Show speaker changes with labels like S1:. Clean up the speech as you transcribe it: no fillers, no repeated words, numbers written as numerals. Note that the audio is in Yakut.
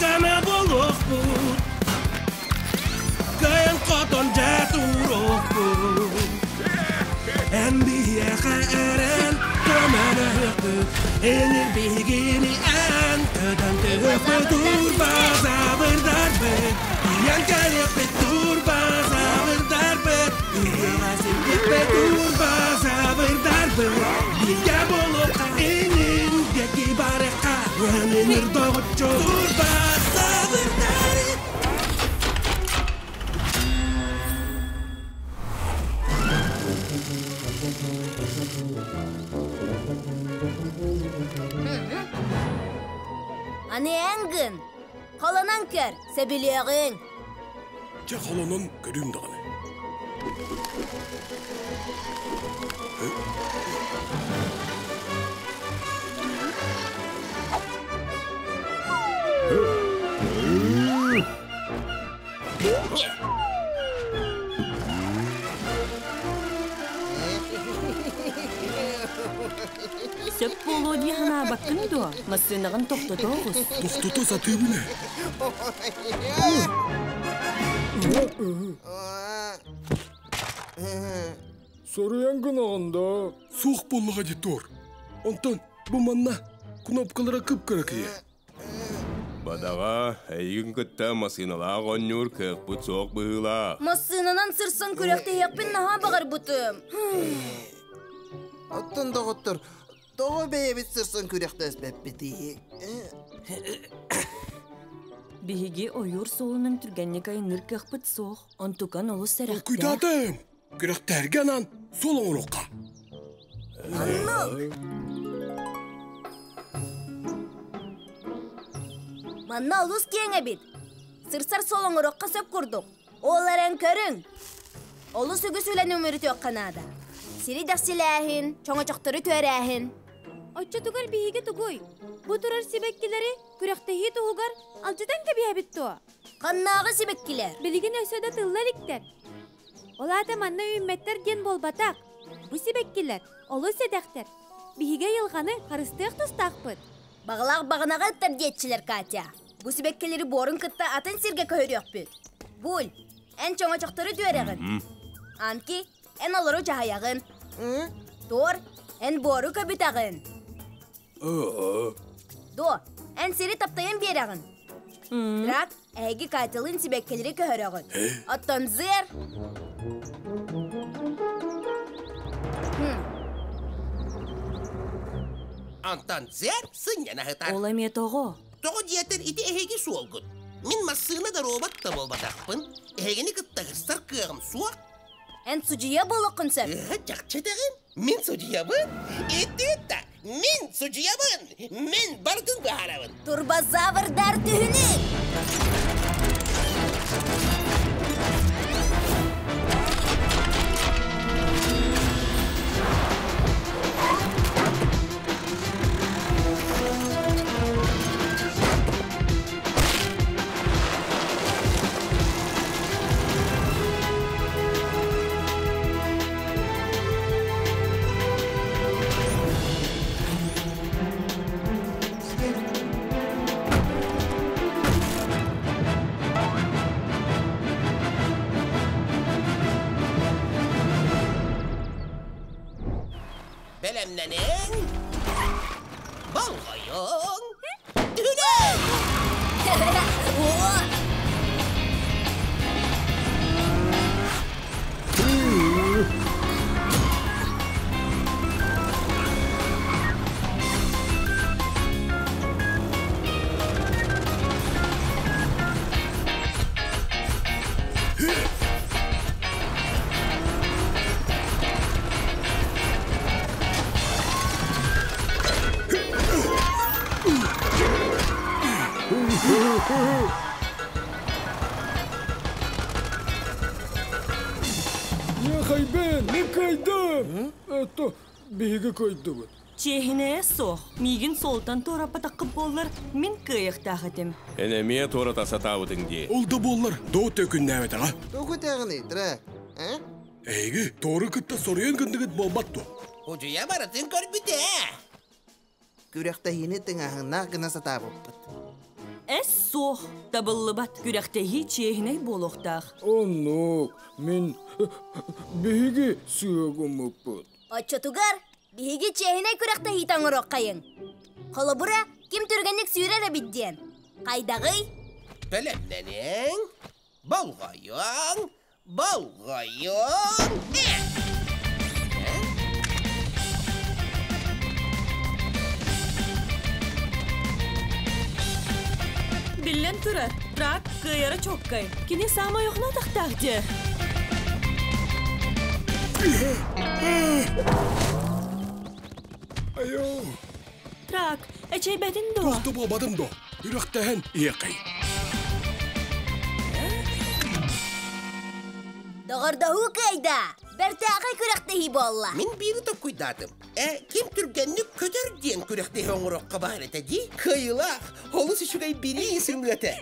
S1: Күүс-көмө буолуохпут, Кыайан-хотон дьэ туруохпут. Эн биһиэхэ эрэн көмөлөһүөхпүт, Энир биһигини эн көтөн түһүөхпүт. Турбазаврдарбыт, тиийэн кэлиэхпит. Турбазаврдарбыт, ыһыаҕа сирдиэхпит. Турбазаврдарбыт, бииргэ буолуохха, инин диэки барыахха, Өнүнүр доҕоччу Турбазаврдар.
S2: Аны эн гын. Холонон көр, сөбүлүөҕүҥ.
S1: Чэ, холонон көрүүм даҕаны.
S3: Сөп буолуо дии санаабаккын дуо? Массыынаҕын тохтото оҕус.
S1: Тохтото сатыыбын ээ.
S4: Соруйан гынаҕын да?
S1: Суох буоллаҕа дии Тор. Онтон бу манна кнопкалара кып-кыракый.
S5: Бадаҕа, эйигин кытта массыыналаах оонньуур кыахпыт суох быһыылаах.
S2: Массыынанан сырсан күрэхтэһиэхпин наһаа баҕарбытым.
S6: Оттон доҕоттор, тоҕо бэйэбит сырсан күрэхтэспэппитий?
S3: Биһиги ойуур суолунан түргэнник айанныыр кыахпыт суох. Онтукан олус сэрэхтээх.
S1: Толкуйдаатым. Күрэхтэргэ анаан суол оҥоруохха.
S2: Оннук. Манна олус киэҥ эбит. Сырсар суол оҥоруохха сөп курдук. Ол эрэн көрүҥ. Олус үгүс үлэни үмүрүтүөххэ наада. Сири дэхсилээһин, чоҥочохтору түөрээһин.
S7: Оччотугар биһиги тугуй? Бу турар сибэккилэри күрэхтэһии туһугар алдьатан кэбиһэбит дуо?
S2: Ханнааҕы сибэккилэр?
S7: Билигин өссө да тылла иликтэр. Ол аата манна үүммэттэр диэн буолбатах. Бу сибэккилэр олус сэдэхтэр. Биһиги айылҕаны харыстыах тустаахпыт.
S2: Баҕалаах баҕанаҕа ыттар диэччилэр, Катя. Бу сибэккилэри буорун кытта атын сиргэ көһөрүөхпүт. Буль, эн чоҥочохтору түөрэҕин. Анки, эн олору дьаһайаҕын. Тор, эн буору көбүтэҕин. До, эн сири таптайан биэрэҕин. Драк, эһиги Катялыын сибэккилэри көһөрөҕүт. Оттон Зер...
S8: Антон Зер сынньана сытар.
S3: Ол эмиэ тоҕо?
S8: Тоҕо диэтэр ити эһиги суолгут. Мин массыына да робот да буолбатахпын. Эһигини кытта сырсар кыаҕым суох.
S2: Эн судьуйа буолуоххун сөп.
S8: Чахчы этэҕин. Мин судьуйабын. Ити да мин судьуйабын. Мин барытын быһаарабын.
S2: Турбозаврдар түһүнүк!
S8: Бэлэмнэниҥ! Болҕойуҥ! Түһүнүҥ!
S4: Я хайбен, мин кыайдым! Это биһиги кыайдыбыт.
S3: Чиэһинэйэ суох. Миигин суолтан туораппатаххыт буоллар, мин кыайыахтаах этим.
S5: Эн эмиэ туората сатаабытыҥ дии.
S1: Ол да буоллар, доо төкүннээбэтэҕэ.
S6: Тугу тэҕиний, Драк? Э?
S1: Эһиги туору кытта соруйан гынныгыт буолбат дуо?
S8: Судьуйа барытын көрбүтэ.
S6: Күрэхтэһиини тыҥааһыннаах гына сатаабыппыт.
S3: Эс суох, табыллыбат. Күрэхтэһии чиэһинэй буолуохтаах.
S4: Оннук, мин биһиги сыагыммыппыт.
S2: Оччотугар биһиги чиэһинэй күрэхтэһиитэ оҥоруоххайыҥ. Холобура, ким түргэнник сүүрэр эбит диэн. Хайдаҕый?
S8: Бэлэмнэниҥ, болҕойуоҥ, болҕойуоҥ!
S3: Биллэн турар, трак кыайара чуоккай. Кини саамай охно атахтаах дьэ.
S1: Айо!
S3: Трак, эчэйбэтин дуо?
S1: Туох да буолбатым дуо? Үрэхтэһэн иһиэххэй.
S2: Доҕордоһуу кыайда! Бэртээхэй күрэхтэһии буолла.
S8: Мин биири токкуйдаатым. Э, ким түргэнник көтөр диэн күрэхтэһии оҥоруохха баар этэ дии. Кыайыылаах, олус үчүгэй бириис ылыа этэ.